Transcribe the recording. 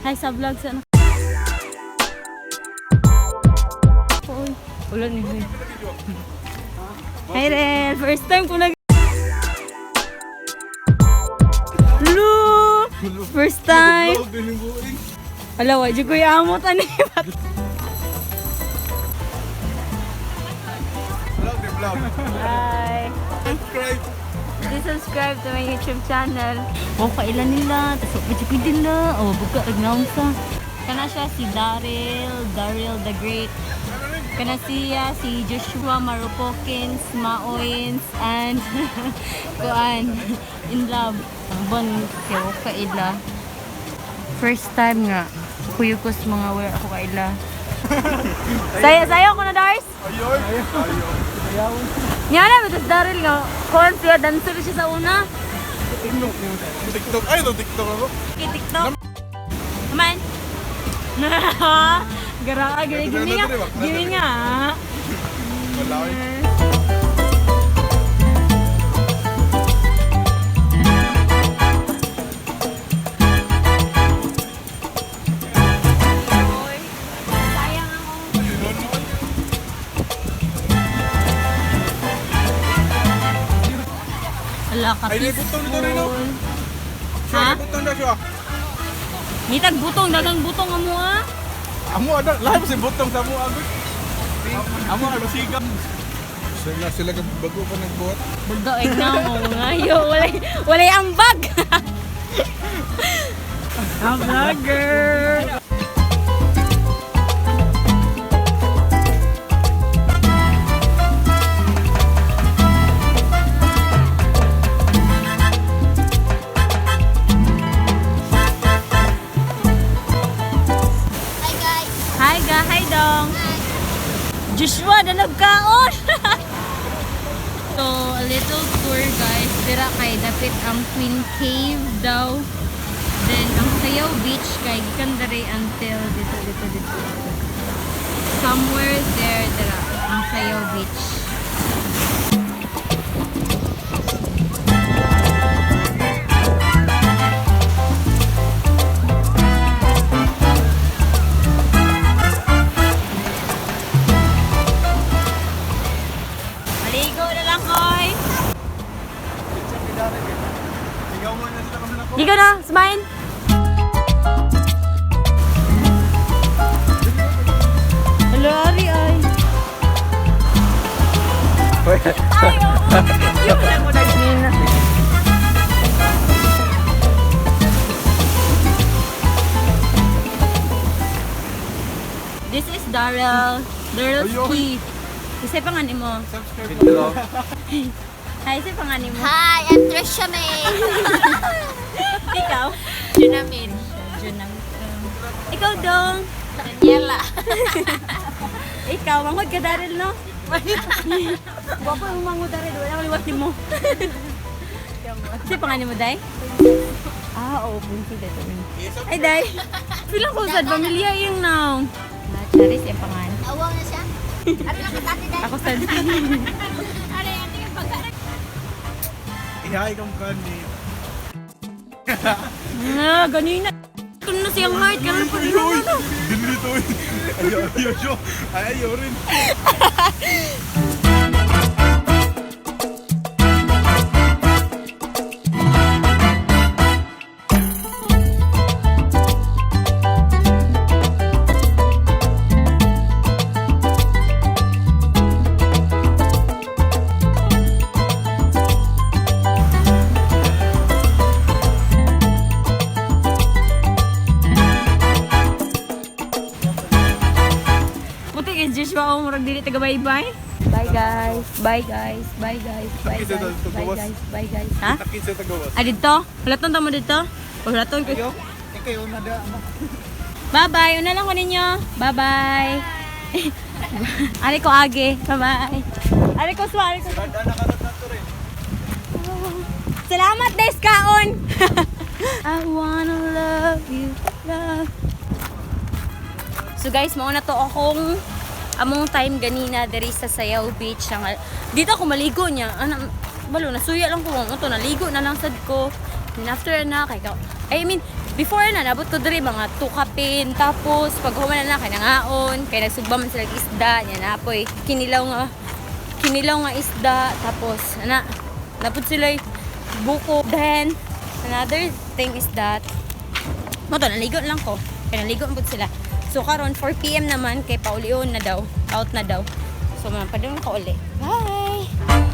Hi sa vlog sa anak. Oy, wala ni Hoy. Hi Rel, first time ko nag. Lu! First time. Vlog din yung buhay. Ala, wa jud ko amot ani. Vlog din, vlog. Hi. Subscribe. Please subscribe to my YouTube channel. Oh, kailan nila. Tapos pa jud nila. Oh, buka nagnaon sa. Kana siya si Daryl, Daryl the Great. Kana siya si Joshua Marupokins, Maoins, and kuan in love. Bon, kaya kaila. First time nga. Kuyo ko sa mga wear ako kaila. Saya, sayo ko na, Dars. Ayoy. Ayoy. Nga na, because Daryl nga, kuan siya, dancer siya sa una. TikTok. Ay, no, TikTok ako. Okay, TikTok. Come on. Gara, gini, gini nga. Gini nga. Wala eh. Oy, sayang ako. Ala ka Ay, may butong nito rin, oh. Siya, Ha? may butong na siya. Nitag butong, dagang butong amo ah. Amo, ada. Lahat mo si butong sa amo, agoy. Amo, ano, sigam. Sila, sila bago pa nagbuhat. Bundo ay na mo ngayo, walay walay ambag. Ang vlogger. Hi guys. Hi ga, hi dong. Joshua, dalag kaon. So, a little tour guys. Dira kay dapit ang Queen Cave daw. Then ang Sayaw Beach kay gikan diri until dito dito dito. Somewhere there dira ang Sayaw Beach. Maligo na lang koy. Sigaw mo na sila kami na ko. Ligo na, smile. Hello, Ari ay. Ay, oo. Yung lang ko nagmina. This is Daryl. Daryl's Ayun. key. Isa pa nga mo. Subscribe. Hello. Hi, isa pa nga mo. Hi, I'm Trisha May. Ikaw? Junamin. Junam. Ikaw, Dong. Daniela. Ikaw, mangod ka Daryl, no? Gwapo yung mangod Daryl. Wala kang liwat ni mo. Kasi pangalan mo, Day? Ah, oo. Bunsi dito. Ay, Day. Pilang ko sad, pamilya yung now. Ah, Charis, yung pangalan. Nawaw na siya. Ano lang kita ate Day? Ako sad. Ano yung tingin pagka Ihay kang kani. Na, ganina. Ito na siyang heart. Ganun po rin. Uy! Dinrito eh. Ayaw, ayaw, ayaw. Ay, ayaw rin. Puti kay Joshua, oh, murag dili taga bye-bye. Bye guys. Bye guys. Bye guys. Bye Takis guys. sa Bye gawas. guys. Bye guys. Ha? Takit sa tagawas. Ah, dito? Hulaton ta mo dito? O hulaton ko. Ikaw na da. Bye-bye. Una lang ko ninyo. Bye-bye. Ari ko age. Bye-bye. Ari ko swa. Ari ko swa. Kada nakarat na to rin. Salamat, Des Kaon! I wanna love you, love. So guys, mauna to akong among time ganina diri sa Sayaw Beach. Ang, dito ako maligo niya. Ano, balo, nasuya lang ko. Mo to, naligo na lang sad ko. Then after na, kay ka, I mean, Before na, nabot ko diri mga 2 kapin. Tapos, pag human na na, kay nangaon, kay nagsugba man sila og isda, niya na poy kinilaw nga isda. Tapos, ana, napod sila buko. Then, another thing is that, mo to, naligo lang ko. Kaya naligo pud sila. So, karon 4 p.m. naman, kay paulion na daw. Out na daw. So, mga padung ko uli. Bye!